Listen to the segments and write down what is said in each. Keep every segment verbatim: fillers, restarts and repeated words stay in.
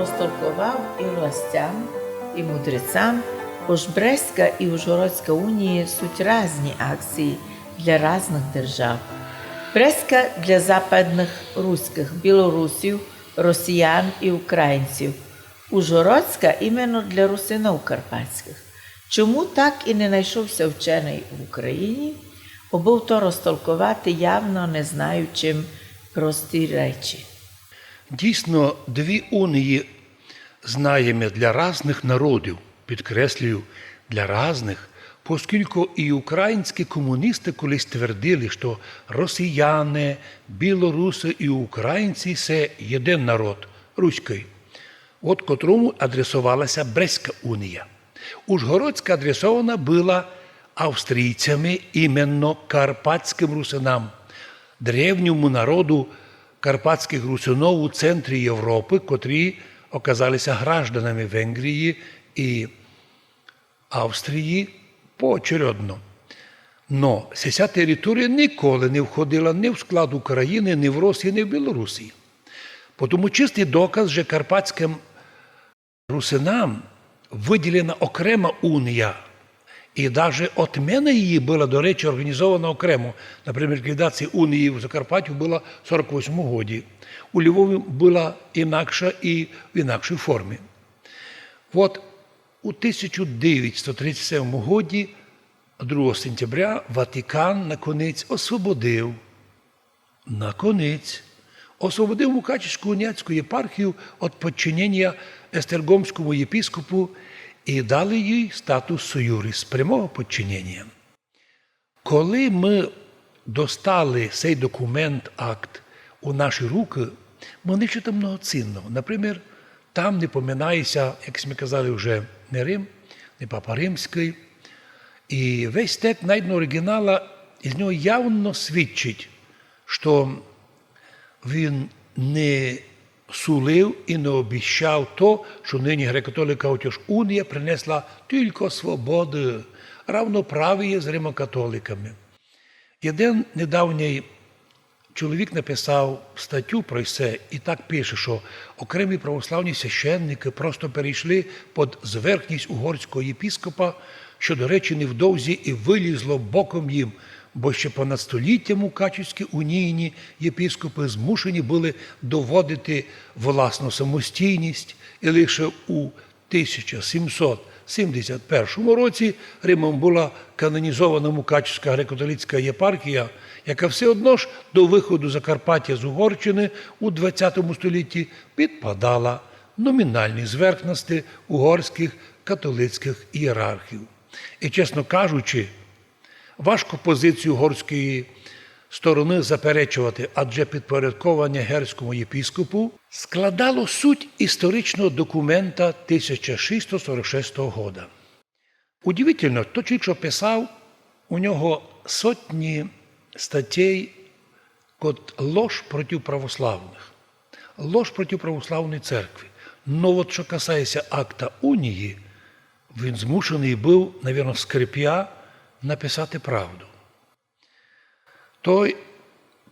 Розтолковав і властям, і мудрецам, ож Брестська і Ужгородська унії суть разні акції для разных держав. Брестська для западных руськых, білорусів, росіян і українців, Ужгородська іменно для русинов карпатськых. Чому так і не найшов ся вченый в Україні, обы то розтолковати явно не знаючим простій речі? Дійсно, дві унії знаєме для разных народів, підкреслюю, для разных, поскілько і українські комуністы колись твердили, што росіяне, білорусы і українці — се єден народ, руськый, од котрому адресовала ся Брестська унія. Ужгородська адресована была австрійцями, іменно карпатськым русинам, древньому народу карпатськых русинов у центрі Європы, котрі оказали ся гражданами Венгрії і Австрії поочередно. Но сеся територія ніколи не входила ні в склад Україны, ні в Росії, ні в Білорусі. Потому чистый доказ, же карпатськым русинам выділена окрема унія, і даже отмена її была, до речі, організована окремо. Наприклад, ліквідація унії в Закарпаттю была в сорок восьмому годі. У Львові была інакша і в інакшій формі. От у тисяча девятсот тридцять сьомому годі, другого сентября, Ватикан наконець освободив, наконець, освободив Мукачівську уніатську єпархію од подчинення естергомському єпископу і дали їй статус суюріс, прямого подчинення. Коли мы достали сей документ, акт, у наші рукы, мы найшли там много цінного. Наприклад, там не поминає ся, як сьме казали, вже не Рим, не папа Римськый. І весь текст найдено оригінала, і з нього явно свідчить, што він не сулив і не обіщав то, што нині греко-католикы, отож унія принесла тілько свободы, равноправіє з римокатоликами. Єден недавній чоловік написав статтю про се і так пише, што окремі православні священникы просто перейшли під зверхність угорського єпископа, што, до речі, невдовзі і вылізло боком їм, бо ще понад століття мукачівські унійні єпископы змушені были доводити власну самостійність, і лише у тисяча сімсот сімдесят першому році Римом была канонізована Мукачівська греко-католицька єпархія, яка все одно ж до выходу Закарпаття з Угорщины у двадцятому столітті підпадала номіналній зверхности угорськых католицькых ієрархів. І, чесно кажучи, важко позицію угорської стороны заперечовати, адже підпорядкованя герському єпископу складало суть історичного документа тисяча шістсот сорок шестого года. Удивительно, то чоловік, што писав, у нього сотні статей код ложь проти православных. Ложь проти православної церкви. Но от, што касає ся акта унії, він змушеный быв, навірно, скрипя, написати правду. Той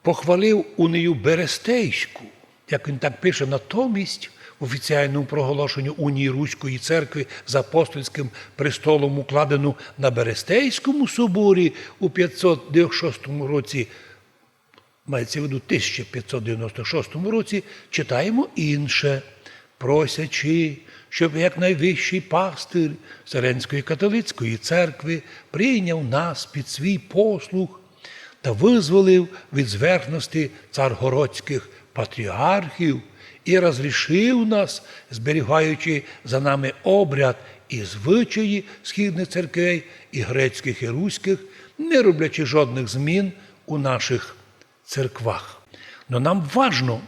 похвалив унію Берестейську, як він так пише, натомість в офіціальному проголошенню унії Руської церкви з апостольськым престолом, укладену на Берестейському соборі у пятсот девяносто шостому році, мається в виду тисяча пятсот девяносто шостому році, читаємо інше: «Просячи, щоб як найвищий пастир Вселенської католицької церкви прийняв нас під свій послуг та вызволив від зверхности царгородськых патріархів і розрішив нас, зберігаючи за нами обряд і звычаї східных церквей, і грецькых, і руськых, не роблячи жодных змін у нашых церквах». Но нам важно,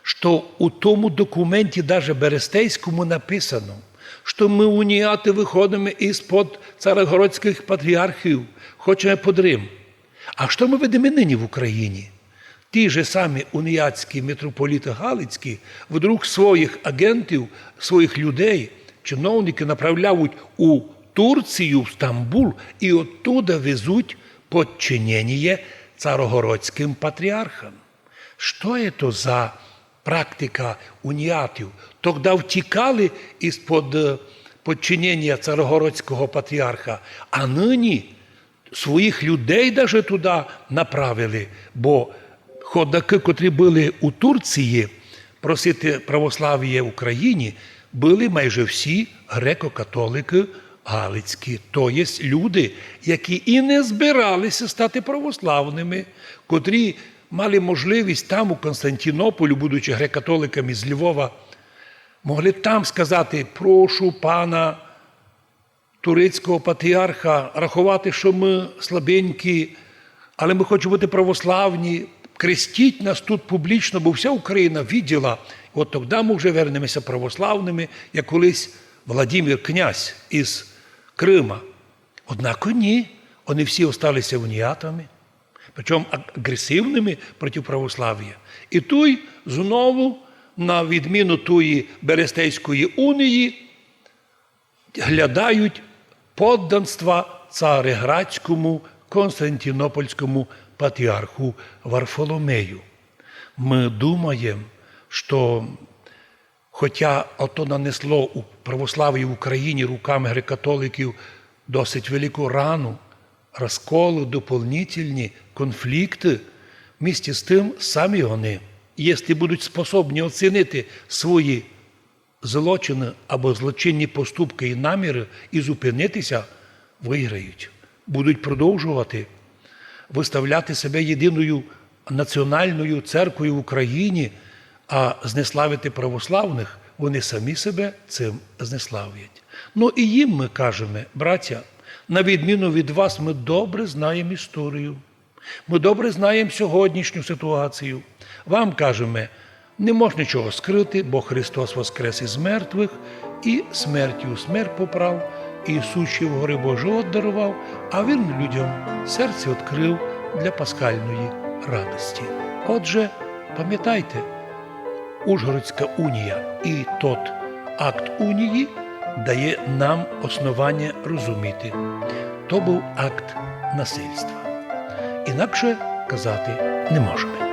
што у тому документі даже Берестейському написано, што мы, уніаты, выходиме из-под царогородськых патріархів, хочеме під Рим. А што мы видиме нині в Україні? Ті же самі уніатські митрополіты галицькі вдруг своїх аґентів, своїх людей, чиновникы направляють у Турцію, в Стамбул, і оттуда везуть подчиненіє царогородськым патріархам. Што є то за практика уніатів. Тогда втікали із-под, е, подчинення царогородського патріарха, а нині своїх людей даже туди направили, бо ходакы, котрі были у Турції просити православія в Україні, были майже всі греко-католикы галицькі, то єсть люди, які і не збиралися стати православними, котрі мали можливість там, у Константинополю, будучи греко-католиками з Львова, могли там сказати: «Прошу пана турецького патріарха раховати, што мы слабенькі, але мы хочеме быти православні, крестіть нас тут публічно, бо вся Україна виділа». От тогда мы вже вернемеся православними, як колись Владимир князь із Крима. Однако ні, они всі осталися уніатами, причому аг-, агресивними проти православія. І туй знову, на відміну тої Берестейської унії, глядають подданства цареградському константинопольському патріарху Варфоломею. Мы думаєм, што, хотя ото нанесло у православію в Україні руками греко-католиків досить велику рану, розколы, дополнительні конфлікты, вместе з тым самі они, якщо будуть способні оцінити свої злочины або злочинні поступкы і наміры і зупинитися, выграють. Будуть продовжовати выставляти себе єдиною національною церквою в Україні, а знеславити православных, они самі себе цим знеславлять. Ну і їм мы кажеме: «Братя, на відміну від вас мы добре знаєм історію. Мы добре знаєм сьогоднішню ситуацію. Вам кажеме, не мож нічого скрыти, бо Христос воскрес із мертвых, і смертю смерть поправ, і сущий в горы Божого даровав, а він людям серце відкрыв для пасхальної радости». Отже, памятайте, Ужгородська унія і тот акт унії дає нам основання розуміти: то быв акт насильства. Інакше казати не можеме.